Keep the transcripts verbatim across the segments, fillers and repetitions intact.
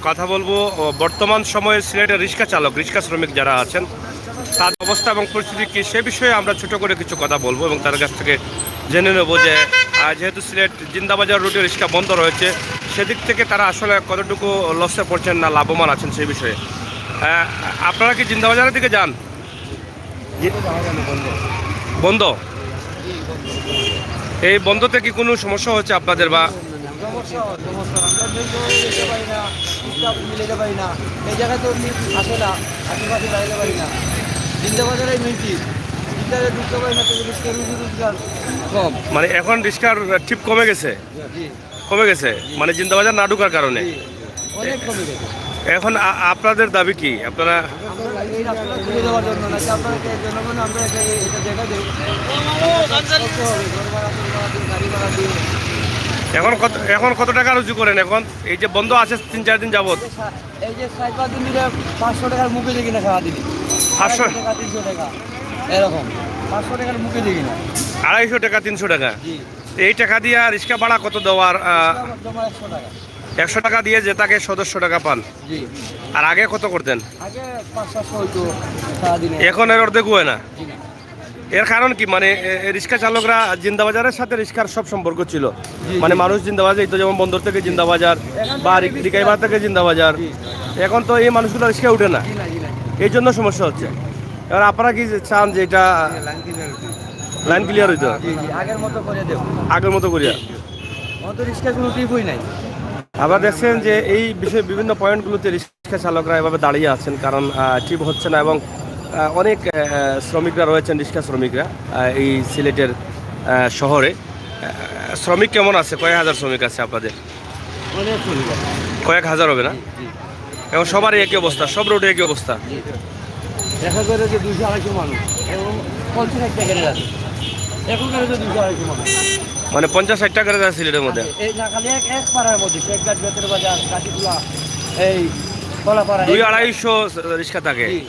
কথা বলবো, ও, বর্তমান সময়ে সিলেটের রিক্সা চালক, রিক্সা শ্রমিক যারা আছেন, তার অবস্থা এবং পরিস্থিতি কি, সে বিষয়ে আমরা ছোট করে কিছু কথা বলবো এবং তার কাছ থেকে জেনে নেব যে, আহ, যেহেতু সিলেট জিন্দাবাজার রুটে রিক্সা বন্ধ রয়েছে, সেদিক থেকে তারা আসলে কতটুকু লসে পড়ছেন না লাভবান আছেন সেই বিষয়ে। আহ, আপনারা কি জিন্দাবাজারের দিকে যান? বন্ধ? এই বন্ধতে কি কোনো সমস্যা হচ্ছে আপনাদের বা? সমস্যা হয়, সমস্যা। আমরা দূর দূরে যেতে পারি না, রিক্সা মিলাইতে পারি না। এই জায়গায় তো এমনি আসে না, আশেপাশে দাঁড়াইতে পারি না। জিন্দাবাজারে মিলছি, জিন্দাবাজারে ঢুকতে পারি না, তো রিক্সা রুজি রোজগার কম। মানে এখন রিক্সার ট্রিপ কমে গেছে? জি। কমে গেছে? মানে জিন্দাবাজার না ঢুকার কারণে? জি, অনেক কমে গেছে। এখন আ-, আপনাদের দাবি কি? আপনারা আমরা এই রাস্তাটা খুলে দেওয়ার জন্য, নাকি আপনারা কি জনগণ, আমরা এটা, এটা জায়গা দেই। করতে হবে, ঘর ভাড়া, ঘর ভাড়া দিয়ে, গাড়ি ভাড়া দিয়ে। এখন কত, এখন কত টাকা রুজি করেন এখন? এই যে বন্ধ আছে তিন চার দিন যাবত। এই যে সা-, এই যে চার পাঁচ দিন ধরে পাঁচশো টাকার মুখে দেখি না সারাদিন। পাঁচশো? আড়াইশো টাকা, তিনশো টাকা, এরকম। পাঁচশো টাকার মুখে দেখি না। আড়াইশো টাকা, তিনশো টাকা? জি। এই টাকা দিয়া রিক্সা ভাড়া কত দেওয়ার, আহ, রিক্সা ভাড়া জমা একশো টাকা। একশো টাকা দিয়ে যে তাকে সতেরোশো টাকা পান। জি। আর আগে কত করতেন? আগে পাঁচ সাতশো হইতো সারাদিনে। এখন এর অর্ধেক হয় না। জি না। এর কারণ কি? মানে, এ, এ, রিক্সা চালকরা জিন্দাবাজারের সাথে রিক্সার সব সম্পর্ক ছিল। জি, মানে, জি। মানুষ জিন্দাবাজার যাইতো, যেমন বন্দর থেকে জিন্দাবাজার এখান বা থেকে রি-, রিক্সা রিকাইবার থেকে জিন্দাবাজার। জি। এখন তো এই মানুষগুলো রিক্সায় উঠে না, জি না, জি না। এই জন্য সমস্যা হচ্ছে। এবার আপনারা কি চান যে এটা লাইন ক্লিয়ার হইতো? জি, জি, আগের মতো করে দেব। আগের মতো করিয়া? অত রিক্সা কোনো ট্রিপই নাই। আপনারা দেখছেন যে এই বিষয়ে বিভিন্ন পয়েন্টগুলোতে রিক্সা চালকরা এভাবে দাঁড়িয়ে আছেন, কারণ, আহ, ট্রিপ হচ্ছে না এবং, আহ, অনেক, আহ, শ্রমিকরা রয়েছেন, রিক্সা শ্রমিকরা, আহ, এই সিলেটের, আহ, শহরে। আহ, শ্রমিক কেমন আছে? কয়েক হাজার শ্রমিক আছে আপনাদের? অনেক শ্রমিক আছে। কয়েক হাজার হবে না? জি। এবং সবারই একই অবস্থা, সব রোডে একই অবস্থা। জি। দেখা করে যে দুইশো আড়াইশো মানুষ এবং পঞ্চাশ ষাট টাকা রেট আছে। এখন করে যে দুইশো আড়াইশো মানুষ। মানে পঞ্চাশ ষাট টাকা রেট আছে সিলেটের মধ্যে? এই না, খালি এক, এক পাড়ার মধ্যে, শেখঘাট, বেতের বাজার, কাশিখোলা, এই কলাপাড়া, দুই এই আড়াইশো রিক্সা থাকে। জি।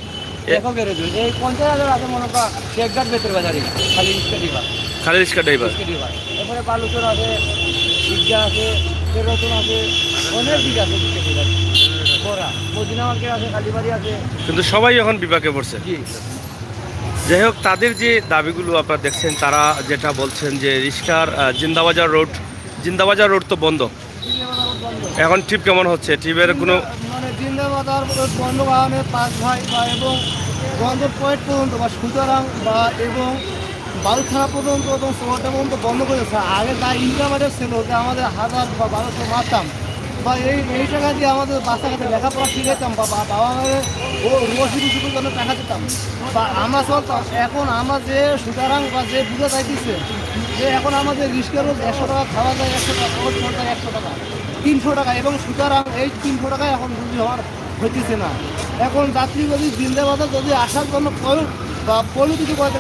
এ- এখন করে যে এই পঞ্চাশ হাজার আছে মনে কর শেখঘাট, বেতের বাজারে, খালি রিক্সা ড্রাইভার। খালি রিক্সা ড্রাইভার। রিক্সা ড্রাইভার। এরপরে বালুচর আছে, ইজ্জা আছে, তেরোতন আছে, অনেক দিক আছে রিক্সা ড্রাইভার। করা, মদিনা মার্কেট আছে, কালীবাড়ি আছে। কিন্তু সবাই এখন বিপাকে পড়ছে। জি। যাই হোক, তাদের যে দাবিগুলো আপনারা দেখছেন, তারা যেটা বলছেন যে রিক্সার, আহ, জিন্দাবাজার রোড, জিন্দাবাজার রোড তো বন্ধ। এখন ট্রিপ কেমন হচ্ছে? ট্রিপের কোনো মানে জিন্দাবাজার রোড বন্ধ কারণে পাঁচ ভাই বা এবং বন্দর পয়েন্ট পর্যন্ত বা সুতরাং বা এবং বালুথানা পর্যন্ত এবং সোয়াটা পর্যন্ত বন্ধ করে দিয়েছে। আগে যা ইনকাম ছিল যে আমাদের হাজার বা বারোশো মারতাম, বা এই, এই টাকা দিয়ে আমাদের বাচ্চা কাচ্চা লেখাপড়া শিখাইতাম, বা বা-, বাবা মায়ের ও রুজি রুজি করে আমরা টাকা দিতাম, বা আমরা চলতাম। এখন আমরা যে সুতরাং বা যে বুঝে যাইতেছে যে এখন আমাদের রিক্সা রোজ একশো টাকা খাওয়া যায়, একশো টাকা খরচ করা যায়, একশো টাকা, তিনশো টাকা, এবং সুতরাং এই তিনশো টাকায় এখন রুজি হওয়ার হইতেছে না। এখন যাত্রী যদি জিন্দাবাজার যদি আসার জন্য কল বা পরিণতি করতে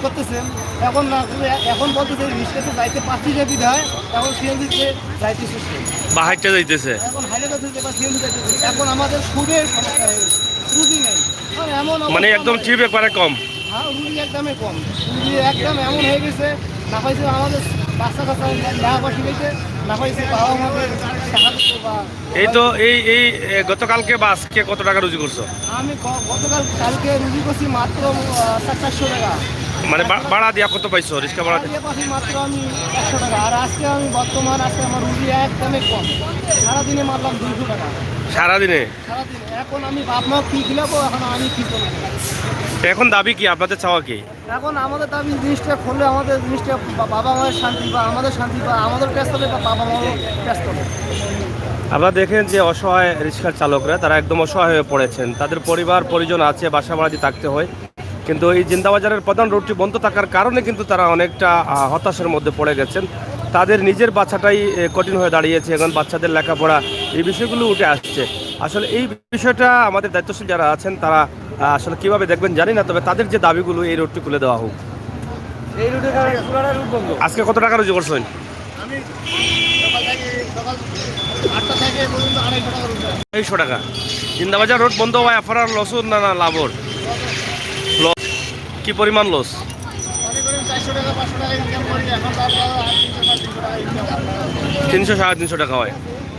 করতেছেন, এখন না, এখন বলতেছে রিক্সাতে যাইতে পারছি যে বিধায় এখন সিএনজিতে যাইতেছে। বা হাইটটা যাইতেছে। এখন হাইটে যাচ্ছে যে বা সিএনজি যাইতেছে। এখন আমাদের খুবই সমস্যা হয়ে গেছে, রুজি নেই। আর এমন মানে অবস্থা একদম আমাদের ট্রিপ একবারে কম। হ্যাঁ, রুজি একদমই কম। রুজি একদম এমন হয়ে গেছে, না পাইছে আমাদের বাচ্চা কাচ্চা লেখাপড়া শিখাইতে, না পাইছে বাবা মাকে সাহায্য বা এই তো এই, এই, এ, গতকালকে বা আজকে কত টাকা রুজি করছো? আমি গ-, গতকাল, কালকে রুজি করছি মাত্র, আহ, চারশো টাকা। মানে বা-, ভাড়া দিয়া কত পাইছো, রিক্সা ভাড়া? ভাড়া দিয়া পাইছি মাত্র আমি একশো টাকা। আর আজকে আমি বর্তমান, আজকে আমার রুজি একদমই কম। সারাদিনে মারলাম দুইশো টাকা। সারাদিনে? সারাদিন। এখন আমি বাপ মা কি খিলাবো, এখন আমি কি করবো? এখন দাবি কি? আপনাদের চাওয়া কি? এখন আমাদের দাবি জিনিসটা খুললে আমাদের জিনিসটা বা-, বাবা মায়ের শান্তি বা আমাদের শান্তি বা আমাদের পেস্তলে বা বাবা মার পেস্তলে। আপনারা দেখেন যে অসহায় রিক্সা চালকরা, তারা একদম অসহায় হয়ে পড়েছেন। তাদের পরিবার পরিজন আছে, বাসা ভাড়া দিয়ে থাকতে হয়। কিন্তু এই জিন্দাবাজারের প্রধান রোডটি বন্ধ থাকার কারণে কিন্তু তারা অনেকটা, আহ, হতাশার মধ্যে পড়ে গেছেন। তাদের নিজের বাচ্চাটাই, এ, কঠিন হয়ে দাঁড়িয়েছে। এখন বাচ্চাদের লেখাপড়া, এই বিষয়গুলো উঠে আসছে। আসলে এই বিষয়টা আমাদের দায়িত্বশীল যারা আছেন, তারা, আহ, আসলে কিভাবে দেখবেন জানি না, তবে তাদের যে দাবিগুলো, এই রোডটি খুলে দেওয়া হোক। এই রোডের কারণে পুরাটা রোড বন্ধ। আজকে কত টাকা রুজি করছেন? আমি সকাল থেকে, সকাল আটটা থেকে এ পর্যন্ত আড়াইশো টাকা রুজি। আড়াইশো টাকা। জিন্দাবাজার রোড বন্ধ হওয়ায় আপনার লস না, না লাভর? লস। কি পরিমাণ লস? মনে করেন চারশো টাকা, পাঁচশো টাকা ইনকাম করি, এখন তার আর তিনশো, সাড়ে তিনশো টাকা ইনকাম। তিনশো, সাড়ে তিনশো টাকা হয়।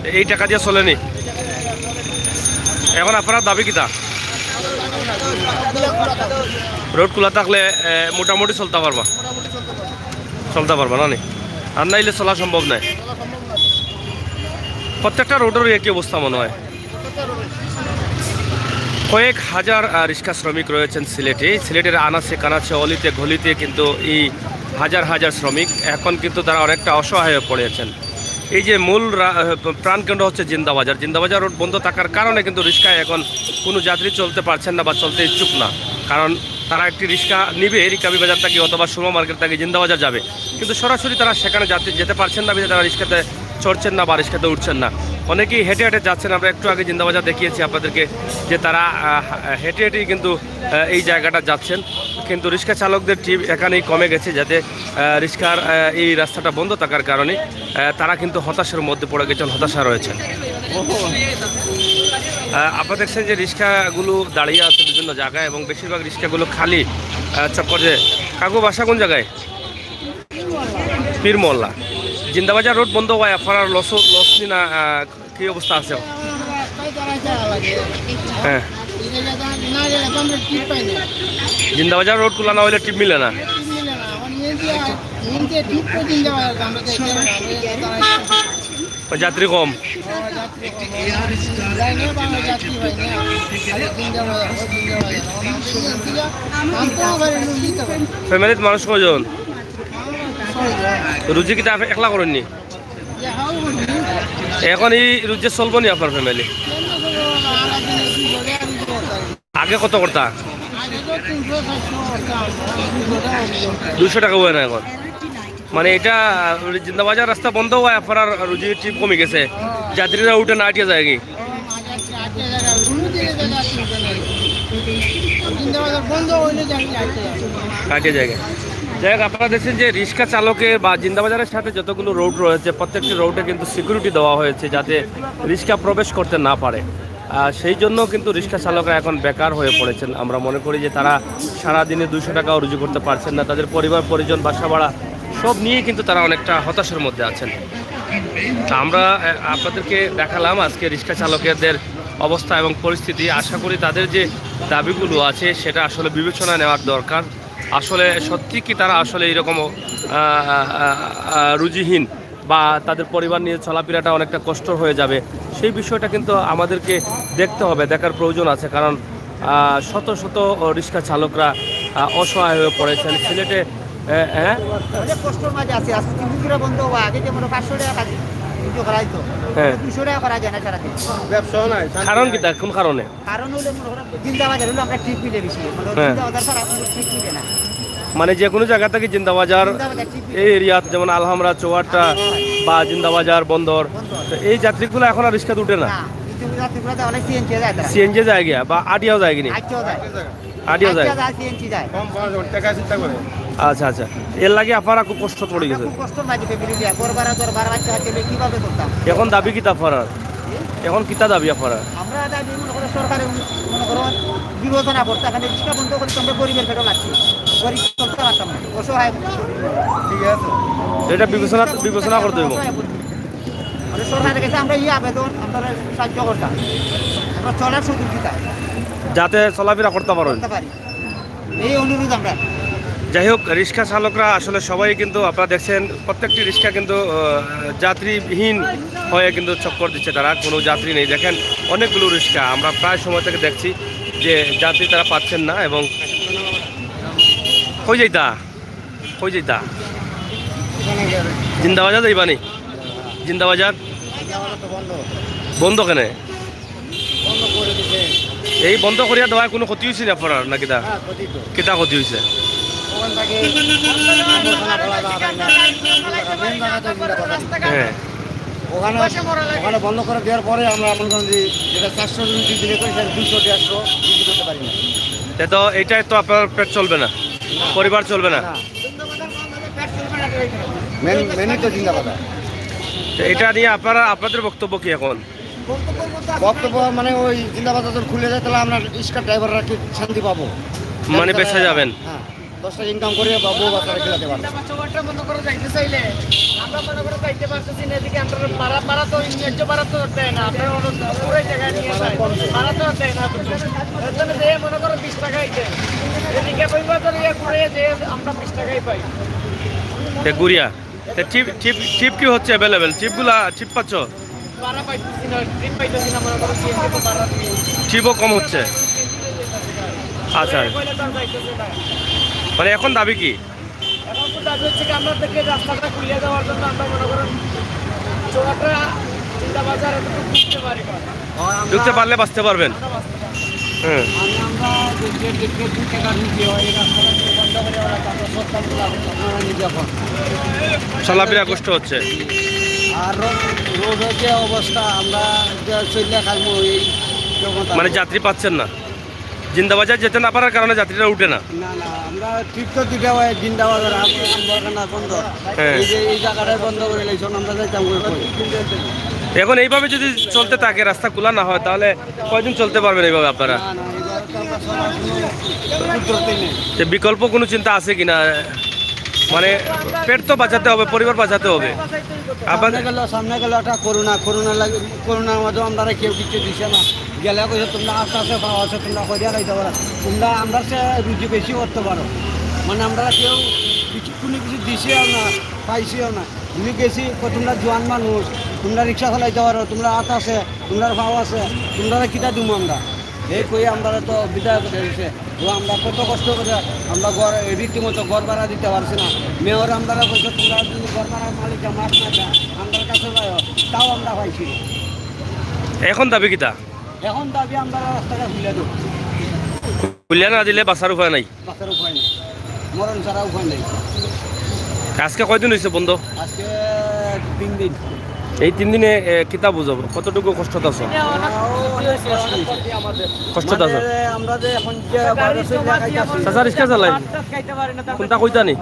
এই টাকা দিয়ে চলেনি? এখন আপনারার দাবি কিতা? রোড খোলা থাকলে, এ, মোটামুটি চলতা পারবা? চলতা পারবা না নি? আর নাইলে চলা সম্ভব নায়। প্রত্যেকটা রোডের একই অবস্থা মনে হয়। কয়েক হাজার, আহ, রিক্সা শ্রমিক রয়েছেন সিলেটে। সিলেটের আনাচে কানাচে, অলিতে গলিতে কিন্তু এই হাজার হাজার শ্রমিক। এখন কিন্তু তারা অনেকটা অসহায় হয়ে পড়েছেন। এই যে মূল রা-, আহ, প্রাণকেন্দ্র হচ্ছে জিন্দাবাজার। জিন্দাবাজার রোড বন্ধ থাকার কারণে কিন্তু রিক্সায় এখন কোনো যাত্রী চলতে পারছেন না বা চলতে ইচ্ছুক না। কারণ তারা একটি রিক্সা নিবে রিকাবি বাজার থেকে অথবা সুরমা মার্কেট থেকে জিন্দাবাজার যাবে, কিন্তু সরাসরি তারা সেখানে যাতে, যেতে পারছেন না, বিধায় তারা রিক্সাতে চড়ছেন না বা রিক্সাতে উঠছেন না। অনেকেই হেঁটে হেঁটে যাচ্ছেন। আমরা একটু আগে জিন্দাবাজার দেখিয়েছি আপনাদেরকে যে তারা, আহ, হেঁটে হেঁটেই কিন্তু, আহ, এই জায়গাটা যাচ্ছেন। কিন্তু রিক্সা চালকদের টিম এখানেই কমে গেছে, যাতে, আহ, রিক্সার, আহ, এই রাস্তাটা বন্ধ থাকার কারণে, আহ, তারা কিন্তু হতাশার মধ্যে পড়ে গেছেন, হতাশা রয়েছেন। আহ, আপনারা দেখছেন যে রিক্সাগুলো দাঁড়িয়ে আছে বিভিন্ন জায়গায় এবং বেশিরভাগ রিক্সাগুলো খালি, আহ, চক্কর যে। কাকু, বাসা কোন জায়গায়? পীর মোল্লা। জিন্দাবাজার রোড বন্ধ হওয়ায় আপনারার লস, লস নি না, আহ, কি অবস্থা আছে? হ্যাঁ। জিন্দাবাজার রোড খোলা না হইলে টিপ মিলে না। ওই যাত্রী কম। ফ্যামিলিত মানুষ কয়জন? রুজি কিতা একলা করেননি? এখন এই রুজি চলবো নি আপনার ফ্যামিলি? আগে কত করতা? দুশো টাকা হয় না এখন। মানে এটা, আহ, জিন্দাবাজার রাস্তা বন্ধ হওয়ায় আপনার রুজি ট্রিপ কমে গেছে, যাত্রীরা উঠে না আটিয়া যায় কি? আটিয়া যায়। যাই হোক, আপনারা দেখছেন যে রিক্সা চালকের বা জিন্দাবাজারের সাথে যতগুলো রোড রয়েছে, প্রত্যেকটি রোডে কিন্তু সিকিউরিটি দেওয়া হয়েছে, যাতে রিক্সা প্রবেশ করতে না পারে। আহ, সেই জন্য কিন্তু রিক্সা চালকরা এখন বেকার হয়ে পড়েছেন। আমরা মনে করি যে তারা সারাদিনে দুইশো টাকাও রুজি করতে পারছেন না, তাদের পরিবার পরিজন, বাসা ভাড়া সব নিয়ে কিন্তু তারা অনেকটা হতাশার মধ্যে আছেন। তা আমরা, আহ, আপনাদেরকে দেখালাম আজকে রিক্সা চালকদের অবস্থা এবং পরিস্থিতি। আশা করি তাদের যে দাবিগুলো আছে সেটা আসলে বিবেচনা নেওয়ার দরকার। আসলে সত্যি কি তারা আসলে এরকম, আহ, আহ, আহ, রুজিহীন বা তাদের পরিবার নিয়ে চলাফেরাটা অনেকটা কষ্ট হয়ে যাবে, সেই বিষয়টা কিন্তু আমাদেরকে দেখতে হবে, দেখার প্রয়োজন আছে। কারণ, আহ, শত শত রিক্সা চালকরা, আহ, অসহায় হয়ে পড়েছেন সিলেটে। আহ, হ্যাঁ। অনেক কষ্টর মাঝে আছে। আজকে তিন দিন ধরে বন্ধ হওয়া, আগে যেমন পাঁচশো টাকা কাজ, কিছু করাইতো। হ্যাঁ। দুশো টাকা করা যায় না সারাদিন। ব্যবসাও নাই। কারণ কিতা? কোন কারণে? কারণ হলো মনে করো জিন্দাবাজার হলো আমরা ট্রিপ মিলে বেশি, মানে হ্যাঁ। জিন্দাবাজার ছাড়া কোনো ট্রিপ মিলে না। মানে যে কোনো জায়গা থেকে জিন্দাবাজার, জিন্দাবাজার ট্রিপ মিলে। এই এরিয়াত যেমন আলহামরা, চৌহাট্টা বা জিন্দাবাজার, বন্দর, বন্দর। তো এই যাত্রীগুলো এখন আর রিক্সাতে উঠে না। না, এই যে যাত্রীগুলো তো অনেক সিএনজি যায় তারা। সিএনজি যায় গিয়া বা আটিয়াও যায় কিনি? আটিয়াও যায়। আটিয়াও যায়। আটিয়া যায়, সিএনজি যায়। কম পাওয়া যাবে, টাকা চিন্তা করে। আচ্ছা, আচ্ছা। এর লাগি আপনারা খুব কষ্ট পড়ে আমরা গেছেন। খুব কষ্ট লাগে ফ্যামিলি নিয়ে। ঘর ভাড়া, ঘর ভাড়া, বাচ্চা কাচ্চা নিয়ে কিভাবে করতাম? এখন দাবি কিতা আপনারার? এখন কিতা দাবি আপনারার? আমরা দাবি মনে করো সরকারে মনে করো বিবেচনা করতে, এখানে রিক্সা বন্ধ করে তো আমরা গরিবের পেটে লাগছি, গরিব চলতে পারতাম না, অসহায়। ঠিক আছে। এটা বিবেচনা, বিবেচনা করতে হইব। অসহায় বলতে। মানে সরকারের কাছে আমরা এই আবেদন, আমরা সাহায্য করতাম, আমরা চলার সুযোগ দিতাম, যাতে চলাফেরা করতে পারেন। করতে পারি। এই অনুরোধ আমরা। যাই হোক, রিক্সা চালকরা আসলে সবাই কিন্তু, আপনারা দেখছেন, প্রত্যেকটি রিক্সা কিন্তু, আহ, যাত্রীহীন হয়ে কিন্তু চক্কর দিচ্ছে তারা, কোনো যাত্রী নেই। দেখেন, অনেকগুলো রিক্সা, আমরা প্রায় সময় থেকে দেখছি যে যাত্রী তারা পাচ্ছেন না। এবং কই যাইতা? কই যাইতা? জিন্দাবাজার যাইবানি? জিন্দাবাজার বন্ধ কেনে? এই বন্ধ করিয়া দেওয়ায় কোনো ক্ষতি হয়েছে না আপনারার, না কিতা? হ্যাঁ, ক্ষতি তো। কিতা ক্ষতি হয়েছে? ওখান থেকে আবর্জনা ফেলা যাওয়া যায় না। মেইন জায়গাতে জিন্দাবাজার। হ্যাঁ। ওখানে, ওখানে বন্ধ করে দেওয়ার পরে আমরা মনে করেন যে যেটা চারশো রুজি বিক্রি করি, সেটা দুশো, দেড়শো বিক্রি করতে পারি না। তে তো এইটায় তো আপনার পেট চলবে না, না। পরিবার চলবে না। না। মেন, মেনই তো জিন্দাবাজার। তো এটা নিয়ে আপনারা, আপনাদের বক্তব্য কি এখন? বক্তব্য মানে ওই জিন্দাবাজার যখন খুলে যায়, তাহলে আমরা রিক্সা ড্রাইভাররা কি শান্তি পাবো? মানে বেঁচে যাবেন? হ্যাঁ। দশ টাকা ইনকাম করে বা বউ বাচ্চা রেখে যেতে পারবে। আমরা চৌহাট্টা মনে করো যাইতে চাইলে, আমরা মনে করো যাইতে পারতেছি না, এদিকে আমরা ভাড়া, ভাড়া তো ন্যায্য ভাড়া তো দেয় না, আমরা অনেক দূরে জায়গায় নিয়ে যায়, ভাড়া তো দেয় না। এর জন্য যে মনে করো বিশ টাকায় দেয়, এদিকে কক্সবাজার ইয়ে ঘুরে যে আমরা বিশ টাকায় পাই। তে গুড়িয়া, তে ট্রিপ ট্রিপ ট্রিপ কি হচ্ছে অ্যাভেলেবেল? ট্রিপগুলা ট্রিপ পাচ্ছ? ভাড়া পাইতেছি না, ট্রিপ পাইতেছি না, মনে করো সিএনজি তো ভাড়া দিয়ে। ট্রিপও কম হচ্ছে। আচ্ছা, কইলে তো আর যাইতেছে না। মানে এখন দাবি কি? এখন তো দাবি হচ্ছে কি, আমরা থেকে রাস্তাটা খুলে দেওয়ার জন্য আমরা মনে করেন চৌহাট্টা জিন্দাবাজার এতটুকু ঢুকতে পারি না। ঢুকতে পারলে বাঁচতে পারবেন। হুম। আমি আমরা দেখে দেখে দুই টাকা রুজি হয়, এই রাস্তাটা যদি বন্ধ করে ওরা তারপর সব কাজ করে আপনারা নিজে এখন। চলাফেরা কষ্ট হচ্ছে। আর রোড, রোডের যে অবস্থা, আমরা যে চললে খাইবো এই জগৎ। মানে যাত্রী পাচ্ছেন না, জিন্দাবাজার যেতে না পারার কারণে যাত্রীরা উঠে না। না, না, আমরা ঠিক তো দুইটা হয়, জিন্দাবাজার, আম-, আমবাগান বন্ধ। হ্যাঁ। এই যে এই জায়গাটাই বন্ধ করে লাইছেন, আমরা যাইতাম কই কই? এখন এইভাবে যদি চলতে থাকে, রাস্তা খোলা না হয়, তাহলে কয়দিন চলতে পারবেন এইভাবে আপনারা? না, না, এইভাবে তো আমরা চলার কোনো কুদরতই নেই। যে বিকল্প কোনো চিন্তা আছে কিনা? মানে পেট তো বাঁচাতে হবে, পরিবার বাঁচাতে হবে। সামনে আপনাদের গেল, সামনে গেল একটা করোনা, করোনা লাগে, করোনার মধ্যে আমরা কেউ কিছু দিছে না। গেলে কইছে, "তোমরা আস্তে আস্তে পাওয়া আছে, তোমরা করিয়া খাইতে পারো, তোমরা আমরা সে রুজি বেশি করতে পারো।" মানে আমরা কেউ কিছু, কোনো কিছু দিছিও না, পাইছিও না। যদি গেছি, কই, "তোমরা জোয়ান মানুষ, তোমরা রিক্সা চালাইতে পারো, তোমরা আত আছে, তোমরা পাও আছে, তোমরা কিতা দিমু আমরা?" এই কই আমরা তো বিদায় করে দিছে। তো আমরা কত কষ্ট করে আমরা ঘর, রীতিমতো ঘর ভাড়া দিতে পারছি না। মেয়র আমরা কইছে, "তোমরা যদি ঘর ভাড়া মালিক মাফ না দেয়, আমরার কাছে যাও", তাও আমরা পাইছি না। এখন দাবি কিতা? এখন দাবি আমরা রাস্তাটা খুলে দেবো, খুলিয়া না দিলে বাঁচার উপায় নাই। বাঁচার উপায় নেই, মরণ ছাড়া উপায় নেই। আজকে কয়দিন হয়েছে বন্ধ? আজকে তিন দিন। এই তিন দিনে এ, কিতা বুঝো, কতটুকু কষ্টত আছো? অনেক কষ্ট হয়েছে। কষ্টত আছো? মানে আমরা যে এখন যে বাইরে চলে খাইতেছি, চাচা রিক্সা চালাই, কোনটা কইতা নি?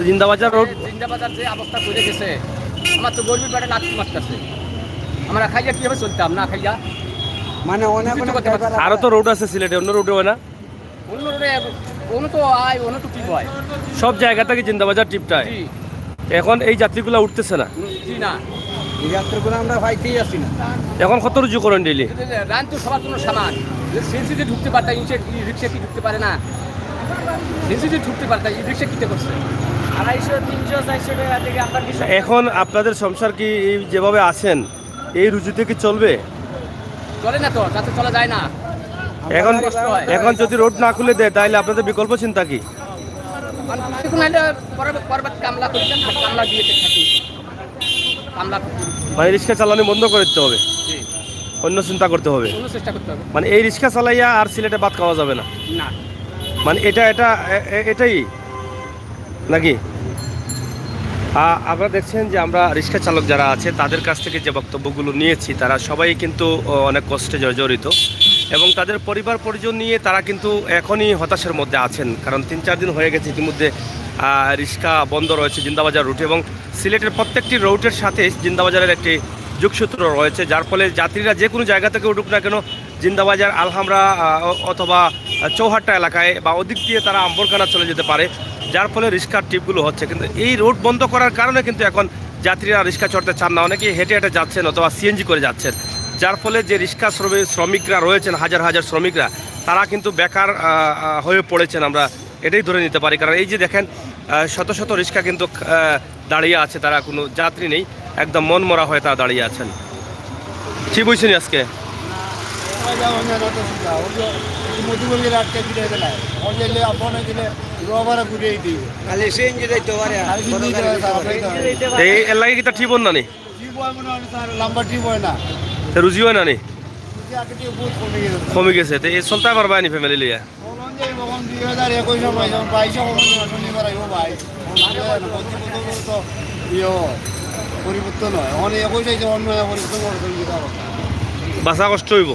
জিন্দাবাজার রোড। জিন্দাবাজার যে অবস্থা করে গেছে, আমার তো গরিবের পেটে লাথি মারতেছে। আমরা খাইয়া কিভাবে চলতাম, না খাইয়া? মানে অনেক কিছু অনেক করতে পারছি না। driver আরো তো রোড আছে সিলেটে, অন্য রোডে হয় না? অন্য রোডে, অন্য তো আয়, অন্য তো কি হয়? সব জায়গা থেকে জিন্দাবাজার ট্রিপটায়। জি, এখন এই যাত্রীগুলা উঠতেছে না। জি না। এই যাত্রীগুলো আমরা পাইতেই আসি না। এখন কত রুজি করেন ডেইলি? রান তো সবার জন্য সমান। সিএনজি ঢুকতে পারতা, ইনসে রিক্সা কি ঢুকতে পারে না? সিএনজি ঢুকতে পারতা, এই রিক্সা কিতে করছে? আড়াইশো, তিনশো, চারশো টাকা থেকে আমরা কিছু এখন আপনাদের সংসার কি এই যেভাবে আছেন, এই রুজিতে কি চলবে? চলে না তো, তাতে চলা যায় না। এখন কষ্ট হয়। এখন যদি রোড না খুলে দেয়, তাহলে আপনাদের বিকল্প চিন্তা কি? আর এখন হলে পরে পর্বত কামলা করছেন, কামলা দিয়ে থাকি। কামলা মানে রিক্সা চালানো বন্ধ করে দিতে হবে, জি, অন্য চিন্তা করতে হবে। কোনো চেষ্টা করতে হবে। মানে এই রিক্সা চালাইয়া আর সিলেটে ভাত খাওয়া যাবে না, না। মানে এটা এটা এ- এ- এটাই নাকি? আ- আপনারা দেখছেন যে আমরা রিক্সা চালক যারা আছে তাদের কাছ থেকে যে বক্তব্যগুলো নিয়েছি, তারা সবাই কিন্তু অ, অনেক কষ্টে জর্জরিত এবং তাদের পরিবার পরিজন নিয়ে তারা কিন্তু এখনই হতাশার মধ্যে আছেন, কারণ তিন চার দিন হয়ে গেছে ইতিমধ্যে আ, রিক্সা বন্ধ রয়েছে জিন্দাবাজার রুটে এবং সিলেটের প্রত্যেকটি রুটের সাথে জিন্দাবাজারের একটি যোগসূত্র রয়েছে, যার ফলে যাত্রীরা যে কোনো জায়গা থেকে উঠুক না কেন জিন্দাবাজার, আলহামরা আহ, অ- অথবা চৌহাট্টা এলাকায় বা ওদিক দিয়ে তারা আম্বরকানা চলে যেতে পারে, যার ফলে রিক্সার ট্রিপগুলো হচ্ছে। কিন্তু এই রোড বন্ধ করার কারণে কিন্তু এখন যাত্রীরা রিক্সা চড়তে চান না, অনেকেই হেঁটে হেঁটে যাচ্ছেন অথবা সিএনজি করে যাচ্ছেন, যার ফলে যে রিক্সা শ্রমি- শ্রমিকরা রয়েছেন, হাজার হাজার শ্রমিকরা, তারা কিন্তু বেকার আহ, আহ, হয়ে পড়েছেন, আমরা এটাই ধরে নিতে পারি। কারণ এই যে দেখেন, আহ, শত শত রিক্সা কিন্তু আহ, দাঁড়িয়ে আছে, তারা কোনো যাত্রী নেই, একদম মন মরা হয়ে তারা দাঁড়িয়ে আছেন। কি বইছেন আজকে? মধুবনকে আটকে দিলে এখানে ওই যে আপনারা দিলে রোববারে ঘুরে দিই। খালি সিএনজি যাইতে পারে। খালি সিএনজি যাইতে পারে। এই এর লাগে কিতা ট্রিপ না নি? ট্রিপ হয় মনে হয় স্যার, লম্বা ট্রিপ হয় না। তে রুজি হয় না নি? রুজি আগে থেকে বহুত কমে গেছে। কমে গেছে, তো এই চলতে পারবা নি ফ্যামিলি লিয়া? কখন যে কখন দুই হাজার একুশ সময় যখন বাইশে কখন শনিবার আইব ভাই। প্রতি বছর তো ইয়ে পরিবর্তন হয়। এখন একুশ আইছে, অন্য পরিবর্তন করে দিতে হবে। বাসা কষ্ট হইব।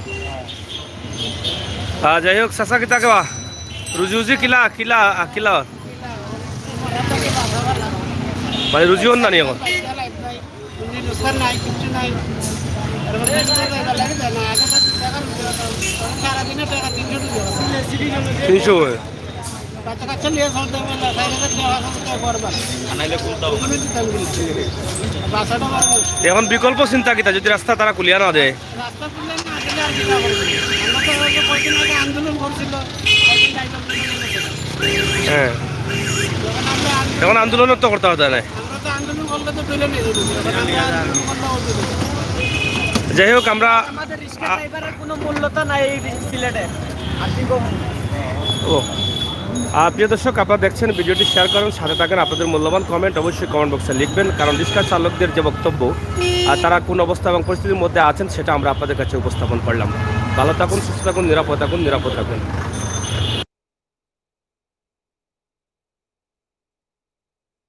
আহ, যাই হোক, চাচা কিতা কেবা? রুজি উজি কিলা, কিলা, আহ, কিলা? মানে রুজি হন না নি এখন? সারাদিনে টাকা তিনশো টাকা। তিনশো? বাচ্চা কাচ্চা নিয়ে চলতে হবে না, চার হাজার টাকা, পাঁচ হাজার টাকা করবা। আনাইলে কোনটা হবে? ওখানে দিতে হবে। বাসাটা বাড়বে। এখন বিকল্প চিন্তা কিতা, যদি রাস্তা তারা খুলিয়া না দেয়? রাস্তা খুললে না দিলে আর কিতা করবে? আমরা তো ওই যে কয়দিন আগে আন্দোলন করছিল, কয়দিন আগে আন্দোলন করছিল। হ্যাঁ। যখন আমরা আন্দোলন এখন আন্দোলনও তো করতে পারতা না। আমরা তো আন্দোলন করলে তো তুলে নিয়ে যাবে। যখন আমরা আন্দোলন করলে ওই যে যাই হোক, আমরা আমাদের রিক্সা আ- ড্রাইভারের কোনো মূল্যতা নাই এই সিলেটে। আর কি কম? ও। আর প্রিয় দর্শক, আপনারা দেখছেন, ভিডিওটি শেয়ার করেন, সাথে থাকেন। আপনাদের মূল্যবান কমেন্ট অবশ্যই কমেন্ট বক্সে লিখবেন, কারণ রিক্সা চালকদের যে বক্তব্য আর তারা কোন অবস্থা এবং পরিস্থিতির মধ্যে আছেন, সেটা আমরা আপনাদের কাছে উপস্থাপন করলাম। ভালো থাকুন, সুস্থ থাকুন, নিরাপদ থাকুন, নিরাপদ থাকুন।